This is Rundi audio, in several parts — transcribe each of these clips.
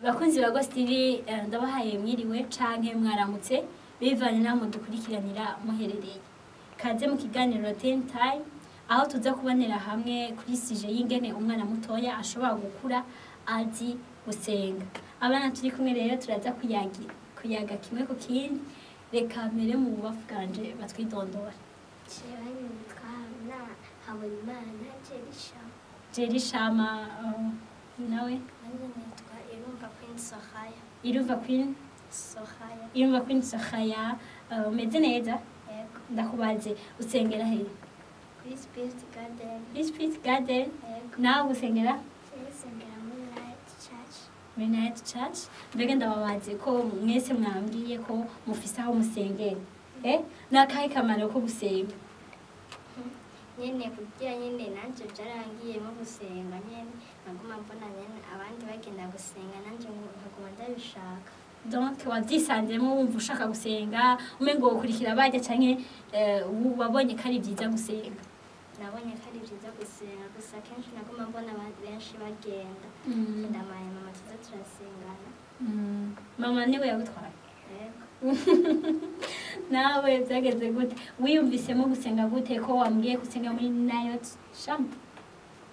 Bakunzi ba Ghost TV, ndabahaye mwiriwe canke mwaramutse, bivanye naho mudukurikiranira muherereye. Kaze mu kiganiro Ten Time, aho tuza kubonera hamwe kuri sujet y'ingene umwana mutoya ashobora gukura azi gusenga. Abana turi kumwe rero turaza kuyaga kimwe ku kindi. Reka mbere mu bubafu bwanje batwidondora. Jewe nitwa na Habonimana Jerisha. Jerishama, nawe? Nanjye nitwa Irumva Queen Sohaya. Irumva Queen? Sohaya. Irumva Queen Sohaya, umeze neza? Yego. Ndakubaze, usengera he? Kuri Spirit Garden. Kuri Spirit Garden? Yego. Nawe usengera? Nsengera muri Light Church. Muri Night Church. Mbega ndababaze, ko mwese mwambwiye ko mufise aho musengera, nakahe kamaro ko gusenga? Nyene kugira nyene nanje byarangiyemo gusenga, nyene naguma mbona nyene abandi bagenda gusenga, nanje nkaguma ndabishaka. Donc wavyisanzemo wumva ushaka gusenga, umengo wokurikira barya, canke wabonye ko ari vyiza gusenga? Nabonye ko ari byiza gusenga, gusa kenshi naguma mbona benshi bagenda. Ndamaye mama tuza turasengana. Mama niwe yagutwaye? Yego. Nawe byageze gute? Wiyumvisemo gusenga gute, ko wambwiye ko usenga muri Night Champ,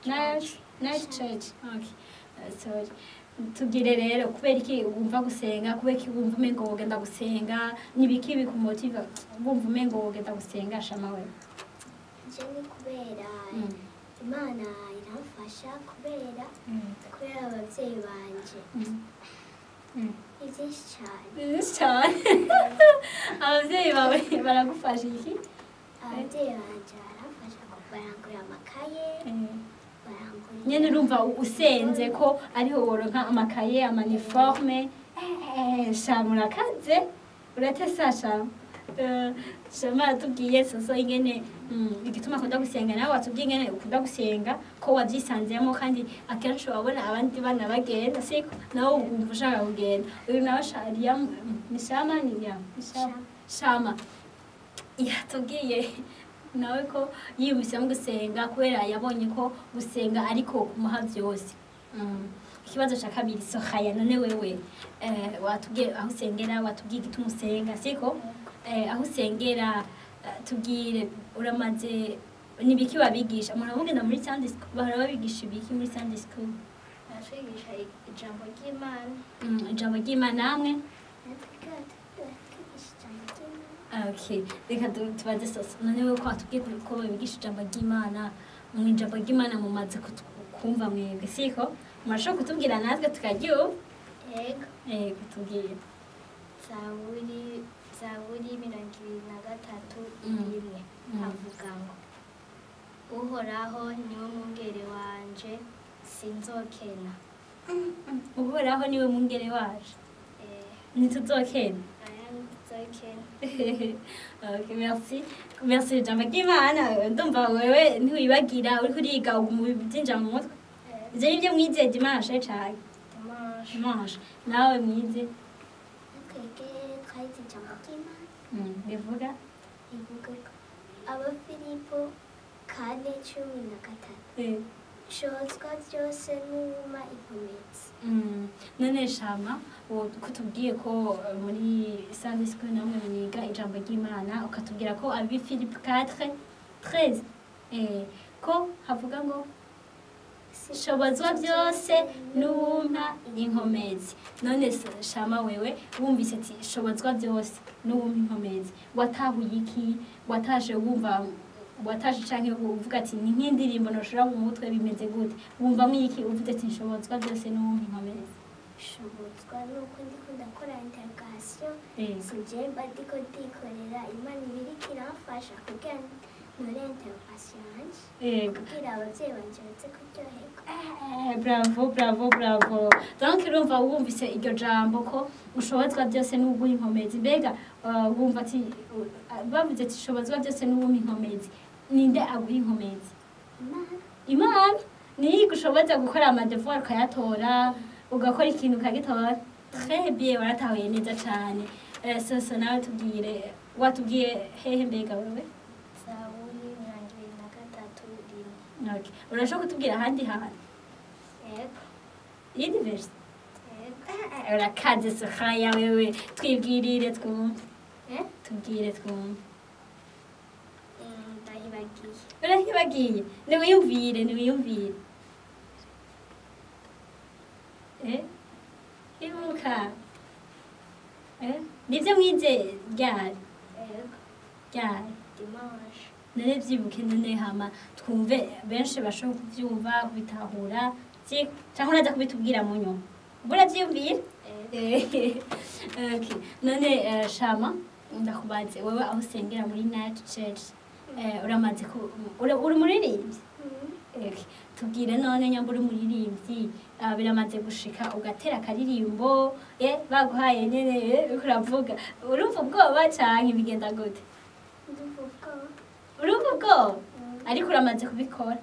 Night Church? Okay. Sorry. Tubwire rero, kubera iki wumva gusenga? Kubera iki wumva umengo wogenda gusenga? Nibiki bikumotiva wumva umengo wogenda gusenga, Shama we? Je ni kubera Imana iramfasha, kubera ababyeyi banje. Ni byinshi cyane. Byinshi cyane. Ababyeyi bawe baragufasha iki? Ababyeyi banje baramfasha, barangurira amakaye, barangurira. Nyene urumva usenze ko ariho woronka amakaye, ama uniforme. Shama, urakaze, uratesa Shama. Shama aratubwiye soso ingene igituma akunda gusenga. Nawe watubwiye ingene ukunda gusenga, ko wavyisanzemo, kandi akenshi wabona abandi bana bagenda, siko? Nawe wumva ushaka kugenda. Uyu nawe Liam, ni Shama, ni Liam, ni Shama. Shama yatubwiye nawe ko yiyumvisemo gusenga kubera yabonye ko gusenga ariko kumuha byose. Ikibazo cya kabiri, Sohaya, none wewe, watubwiye aho usengera, watubwiye igituma usenga, siko? Aho usengera, tubwire, uramaze, ni ibiki babigisha? Murabugenda muri Sunday school, bahora babigisha ibiki muri Sunday school? Baratwigisha ijambo ry'Imana. Ijambo ry'Imana. Namwe? Natwe baratwigisha ijambo ry'Imana. Okay, reka tubaze sasa. None wewe, ko watubwiye ko babigisha ijambo ry'Imana, mu ijambo ry'Imana mumaze kumva mwebwe, siko? Murashobora kutubwira natwe tukaryumva? Yego. Kutubwira. Zaburi 23 1 avuga ngo: "Uhoraho niwe mwungere wanje, sinzokena." Uhoraho niwe mwungere wacu. Ntituzokena. Aya, ntituzokena. Okay, merci. Merci, ijambo ry'Imana. Ndumva wewe ntiwibagira, uriko uriga uguma ubyinjira mu mutwe. Ivyo nivyo mwize dimanche cane? Dimanche. Dimanche. Nawe mwize? Twebwe twahize ijambo ry'Imana. Bivuga? Rivuga ko Abafilipo 4:13: "Nshobozwa byose n'uwumpa inkomezi." None Shama, kutubwiye ko muri Sunday school namwe mwiga ijambo ry'Imana, ukatubwira ko abi Philippe 4 13, ko havuga ngo: "Shobozwa byose n'uwumpa inkomezi." None Shama, wewe wumvise ati "shobozwa byose n'uwumpa inkomezi", watahuye iki? Watashe wumva, watashe canke uvuga ati ni nk'indirimbo noshira mu mutwe? Bimeze gute? Wumvamo iki uvuze ati "nshobozwa byose n'uwumpa inkomezi"? Nshobozwa nuko ndiko ndakora interrogation, sinje mba ndiko ndikorera, Imana iba iriko iramfasha kugira ntore interrogation yanje, kugira abavyeyi banje baze kuryoherwa. Bravo, bravo, bravo. Donc urumva wumvise iryo jambo ko ushobozwa byose n'uguha inkomezi. Mbega wumva ati bavuze ati "shobozwa byose n'uwumpa inkomezi", ninde aguha inkomezi? Imana. Imana niyo igushoboza gukora ama devoir ukayatora, ugakora ikintu ukagitora. Très bien, waratahuye neza cane. Soso, nawe tubwire, watubwiye hehe mbega wewe? Zaburi 23:1. Okay. Urashobora kutubwira ahandi hantu? Yego. Iyindi verse? Yego. Urakaze Sohaya wewe, twibwirire twumve. Tubwire twumve. Ndahibagiye. Urahibagiye? Niwiyumvire, niwiyumvire. Ibuka. Nivyo mwize ryari? Yego. Ryari? Dimanche. None vyibuke none hama twumve benshi bashobora kuvyumva kubitahura, siko? Canke uraza kubitubwira mu nyuma? Ubwo uravyiyumvira? Yego. Okay. None Shama, ndakubaze wewe aho usengera muri Night Church, uramaze ku uri umuririmbyi? Okay. Tubwire none nyamba uri umuririmbyi, biramaze gushika ugatera akaririmbo, baguhaye nyene, uriko uravuga, urumva ubwoba canke bigenda gute? Ndumva ubwoba. Urumva ubwoba? Ariko uramaze kubikora?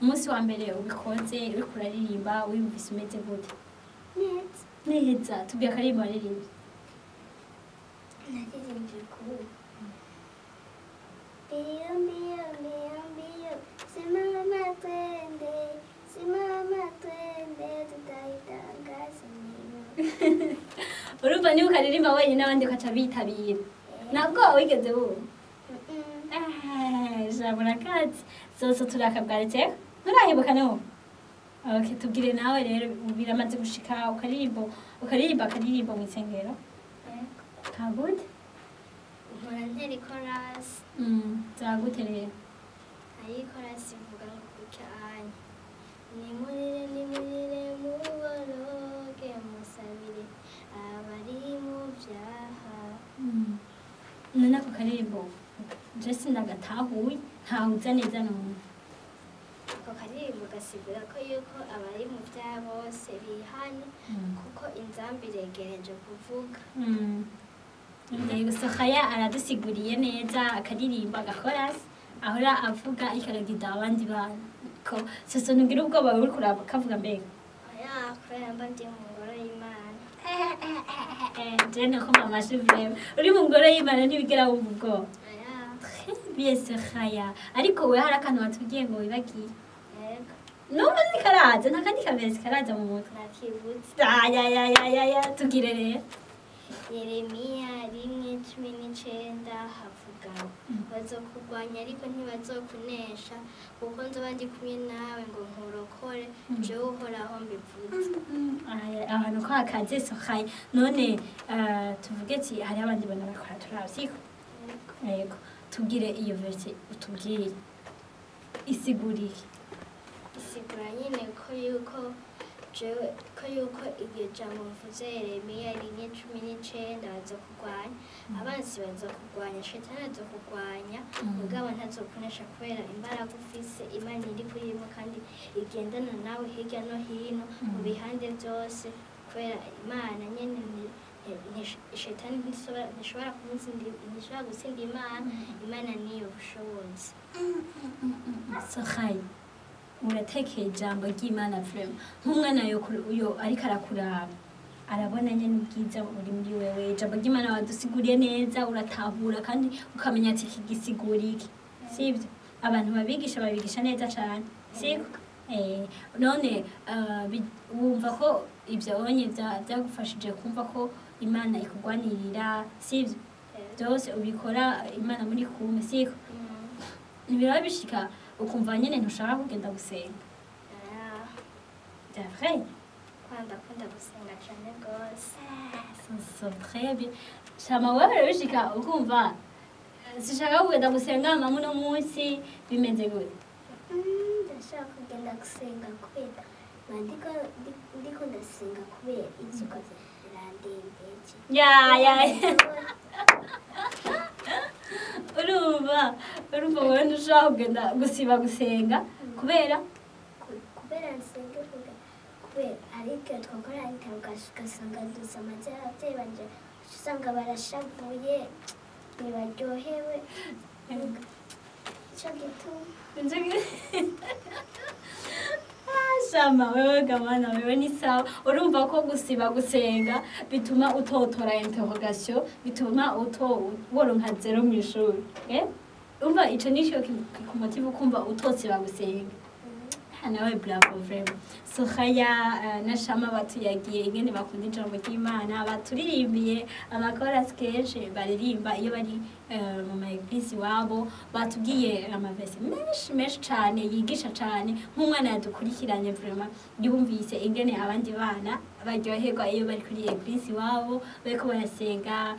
Umunsi wa mbere ubikoze uriko uraririmba wiyumvise umeze gute? Neza. Neza. Tubwire akaririmbo waririmbye. Naririmbye ku mbio mbio mbio mbio, simama twende, simama twende, tutaitangaza neno. Urumva niba ukaririmba wenyine abandi ukaca bitabira, ntabwo wigeze wumva? Jambo urakaze. Zozo turakabwaritse, nturahibuka n'ubu? Okay, tubwire nawe rero, biramaze gushika ukaririmba akaririmbo mu isengero? Kagute? Nkora ntera ikorasi. Zagute rero? Hari ikorasi ivuga ngo gutya anya: nimurire nimurire muboroge, musabire abari mu vyaha. None ako karirimbo je sinagatahuye, ntahuza neza numva. Ako karirimbo gasigura ko yuko abari mu vyaha bose bihana, kuko inzambi iregereje kuvuga. Yego, Sohaya aradusiguriye neza akaririmbo agakorasi ahora avuga ariko aragida abandi bantu. Ko soso ntugira ubwoba uriko urakavuga mbega? Oya, kubera mba ndi mu ngoro y'Imana. Je nakoma amashi vraiment. Uri mu ngoro y'Imana ntibigera wumva ubwoba. Oya. Très bien Sohaya. Ariko we hari akantu watubwiye ngo wibagiye. Yego. N'ubu ntikaraza, nta kandi kaveresi karaza mu mutwe. Nakibutse. Ayayayaya, tubwire rero. Yeremiya 1:19 havuga: bazokurwanya ariko ntibazokunesha, kuko nzoba ndi kumwe nawe ngo nkurokore, jewe Uhoraho mbivuze. Ahantu ko hakaze Sohaya. None tuvuge ati hariho abandi bantu bakora turaba, siko? Yego. Tubwire iyo verse utubwire isigura iki? Isigura nyine ko yuko jewe ko yuko iryo jambo mvuze Yeremiya 1:19, bazokurwanya, abansi bazokurwanya, shetani azokurwanya, mugabo ntazokunesha kubera imbaraga ufise, Imana iri kurimwo kandi igendana nawe hirya no hino mu bihande byose, kubera Imana nyene shetani ntishobora kumutsinda, ntishobora gutsinda Imana. Imana niyo bushobozi. Sohaya, uratekeye ijambo ry'Imana vraiment. Nk'umwana yo ariko arakuraba arabona nyene ubwiza buri muri wewe. Ijambo ry'Imana wadusiguriye neza, uratahura kandi ukamenya ati iki gisigura iki, sibyo? Abantu babigisha babigisha neza cane, siko? None wumva ko ivyo wabonye vyagufashije kumva ko Imana ikugwanirira, sibyo? Byose ubikora Imana muri kumwe, siko? Ntibiraba bishika ukumva nyene ntushaka kugenda gusenga? C'est vrai? Ndakunda gusenga cane gose. So très bien. Shama, wewe bishika ukumva sishaka kugenda gusenga mama uno munsi, bimeze gute? Ndashaka kugenda gusenga kubera mba ndiko ndasenga kubera ivyigwa birandembeje. Ya ya, urumva wowe ntushaka kugenda gusiba gusenga kubera Kubera nsenge kubera hari igihe twakora ugasanga duze amazina abavyeyi banje, usanga barashavuye, ntibaryohewe, nico gituma. Shama wewe gamana wewe ni sawa. Urumva ko gusiba gusenga bituma utotora interrogation, bituma uto woronka zéro mu ishuri. Umva ico nico kikumotiva ukumva utosiba gusenga. Nawe bravo vraiment. Sohaya na Shama batuyagiye ingene bakunda ijambo ry'Imana, baturirimbiye amakorasi kenshi baririmba iyo bari mu ma église iwabo, batubwiye amavese menshi menshi cane yigisha cane. Nk'umwana yadukurikiranye vraiment yumvise ingene abandi bana baryoherwa iyo bari kuri église iwabo bariko barasenga,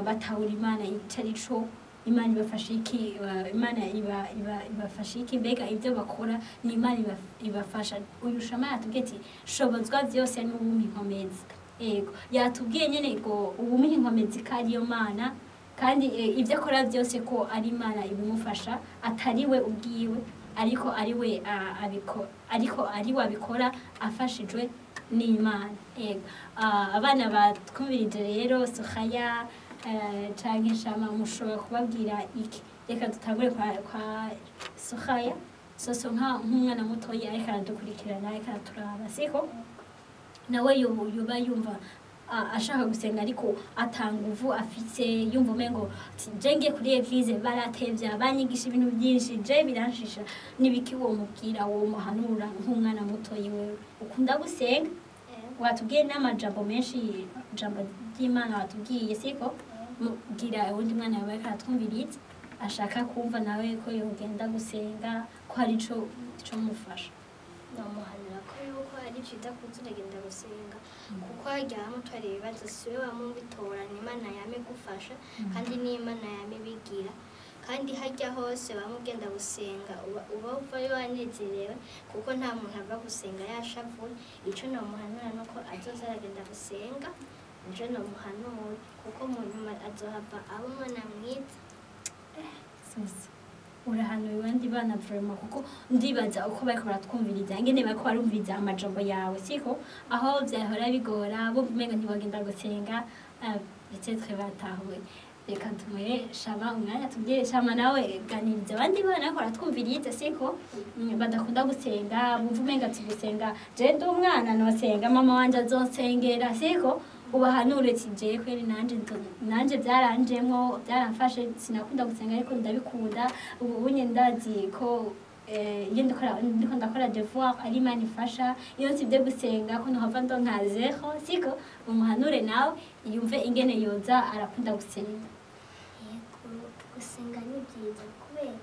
batahura Imana ico ari co, Imana ibafasha iki, Imana ibafasha iki, mbega ibyo bakora ni Imana ibafasha. Uyu Shama yatubwiye ati shobozwa byose n'uwumpa inkomezi. Yego, yatubwiye nyene ngo uwumpa inkomezi ko ariyo Mana, kandi ibyo akora byose ko ari Imana ibimufasha, atari we ubwiwe, ariko ari we ariko ari we abikora afashijwe n'Imana. Yego, abana batwumvirije rero, Sohaya canke Shama, mushobora kubabwira iki? Reka dutangure kwa Sohaya. Soso, nk'umwana mutoyi ariko aradukurikirana, ariko araturaba, siko nawe yoba yumva ashaka gusenga ariko atanguvu afise, yumva umengo ati, je ngiye kuri église baratevya, banyigisha ibintu byinshi, je biranshisha, nibiki womubwira, womuhanura nk'umwana mutoyi wewe ukunda gusenga? Watubwiye n'amajambo menshi, ijambo ry'Imana watubwiye, siko? Bwira uwundi mwana yawe ariko aratwumviriza ashaka kumva nawe ko yogenda gusenga, ko hari ico mufasha. Namuhanura ko yuko ari byiza kuza uragenda gusenga, kuko hajya hamwe utwara ibibazo si we wamubitora, ni Imana yama igufasha, kandi ni Imana yama ibigira. Kandi hajya hose bamwe ugenda gusenga uba uvayo wanezerewe, kuko nta muntu ava gusenga yashavuye. Ico nomuhanura nuko azoza aragenda gusenga, nico nomuhanura, kuko mu nyuma azohava aba umwana mwiza. Sasa urahanuye abandi bana vraiment, kuko ndibaza uko bariko baratwumviriza, ingene bariko barumviriza amajambo yawe, siko aho vyahora bigora bumva umenga ntibagenda gusenga, peut-être batahuye. Reka tumuhe Shama umwanya tubwire. Shama, nawe ganiriza abandi bana bariko baratwumviriza, siko badakunda gusenga, bumva umenga ati gusenga je ndi umwana nosenga, mama wanje azonsengera, siko ubahanure ati jewe kweri nanje byaranjemwo, byaramfashe, sinakunda gusenga ariko ndabikunda ubu unye, ndazi ko iyo ndiko ndakora devoir ari Imana ifasha, iyo nsivye gusenga ko nohava ndonka zéro, siko umuhanure nawe yumve ingene yoza arakunda gusenga. Yego, gusenga ni byiza kubera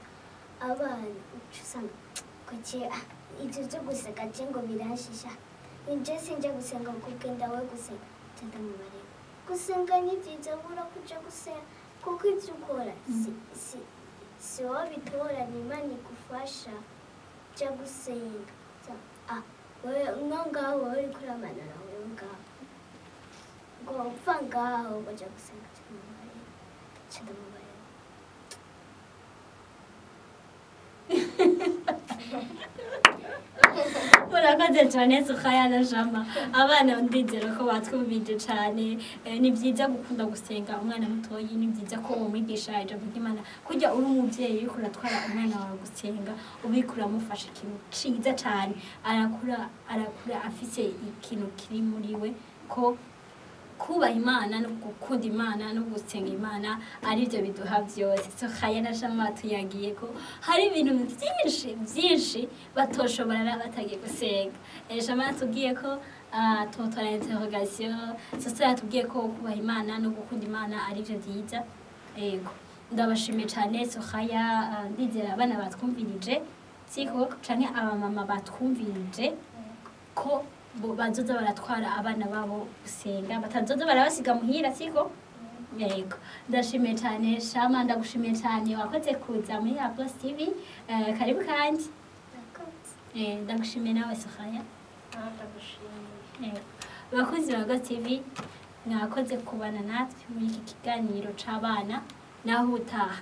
abana uca usanga kuki ibyo byo gusenga je ngo biranshisha, nje sinjya gusenga kugenda we gusenga nje ndamubarira. Gusenga ni byiza, bura kuja gusenga, kuko ibyo ukora si wowe bitora, ni Imana igufasha. Jya gusenga. Wewe no ngaho wowe uriko uramanura, wewe ngaho ngo upfa ngaho ngo jya gusenga, nje ndamubarira, nje ndamubarira. Murakoze cyane Sukhaya na Shama. Abana ndizera ko batwumvije cyane. Ni byiza gukunda gusenga umwana mutoyi, ni byiza ko umwigisha ijambo ry'Imana. Kujya uri umubyeyi uriko uratwara umwana wawe gusenga, ubiko uramufasha ikintu ciza cyane, arakura afise ikintu kiri muri we ko kubaha Imana no gukunda Imana no gusenga Imana aribyo biduha byose. Sukhaya na Shama tuyagiye ko hari ibintu byinshi byinshi batoshobora batagiye gusenga. Shama yatubwiye ko totora interrogation, Soso yatubwiye ko kubaha Imana no gukunda Imana aribyo byiza. Yego, ndabashimiye cyane Sukhaya, ndizera abana batwumvirije, siko canke abamama batwumvirije ko bazoza baratwara abana babo gusenga, batazoza barabasiga muhira, siko? Yego, ndashimiye cyane Shama, ndagushimiye cyane, wakoze kuza muri La Plus TV. Karibu kandi. Murakoze. Ndagushimiye nawe Sukhaya. Nawe ndagushimiye. Yego. Bakunzi ba Ghost TV, mwakoze kubana natwe muri iki kiganiro c'abana, naho utaha.